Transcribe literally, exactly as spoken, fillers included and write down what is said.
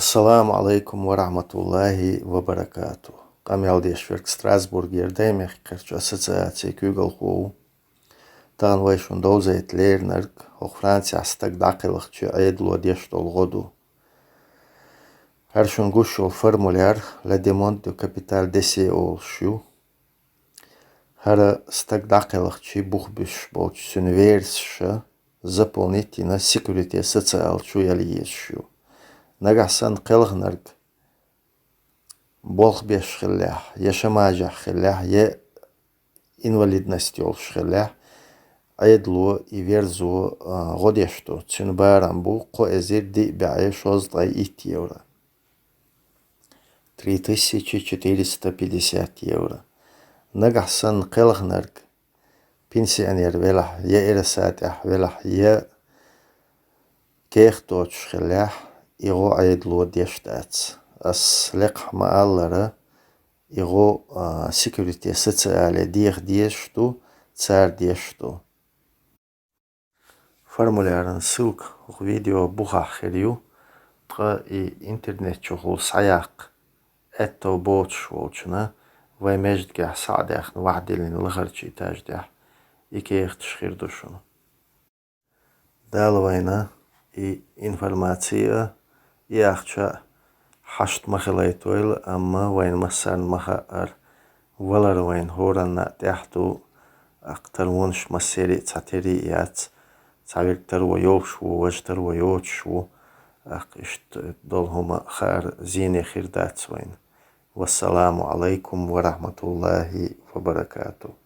Ассаламу Ӏалайкум ва рахьматуллахӀи ва баракатухӀ. Къамел деш верг Страсбургера Даймехкарчу ассоциацин куьйгалхо ву. Тахана вай шуна довзийта леринарг хӀокху Францехь стаг дӀакхелхича Ӏедало деш долу гӀо ду. ХӀара шуна гуш йолу формуляр La demande de capital décès олуш ю. ХӀара стаг дӀакхелхича бух буьсуш болчу цуьнан верасаша заполнить йина sécurité sociale чу яла езаш ю. Нагахь санна кхелхинарг болх беш хиллехь, я шамажехь хиллехь, я инвалидность йолуш хиллехь, Ӏедало и верзо, а, гӀо деш ду. Цуьнан барам бу кхо эзар диъ бӀе шовзткъе итт евро. Три тысячи четыреста пятьдесят евро. Нагахь санна кхелхинарг пенсионер велахь, я эрсатӀехь велахь, я кехат доцуш хиллехь, и гӀо Ӏедало деш дац. Ас лекхахь ма-аллара, и гӀо, а, sécurité sociale деха дезаш ду, цара деш ду. Формуляран ссылка хӀокху видеон бухахь хир ю, ткъа и интернет чухула схьаяккха аьтту боцуш волчунна, вайн маьждигехь схьа а даьхна, ваьхьа диллина лахарчу этажехь и кехаташ хир ду шуна. Дала вайна и информаци а, и ахча а хьашт ма хилийтойла, амма вайна массарна ма хаъара, валар вайна хӀоранна а тӀехь ду, тӀаккха таронаш массеран а цхьатерра а яц, цхьаверг таро йолуш ву, важа таро йоцуш ву, тӀаккха иштта долу хӀума хаар зене хир дац вайна. Вассаламу Ӏалайкум ва рахьматуллахӀи ва баракатухӀ.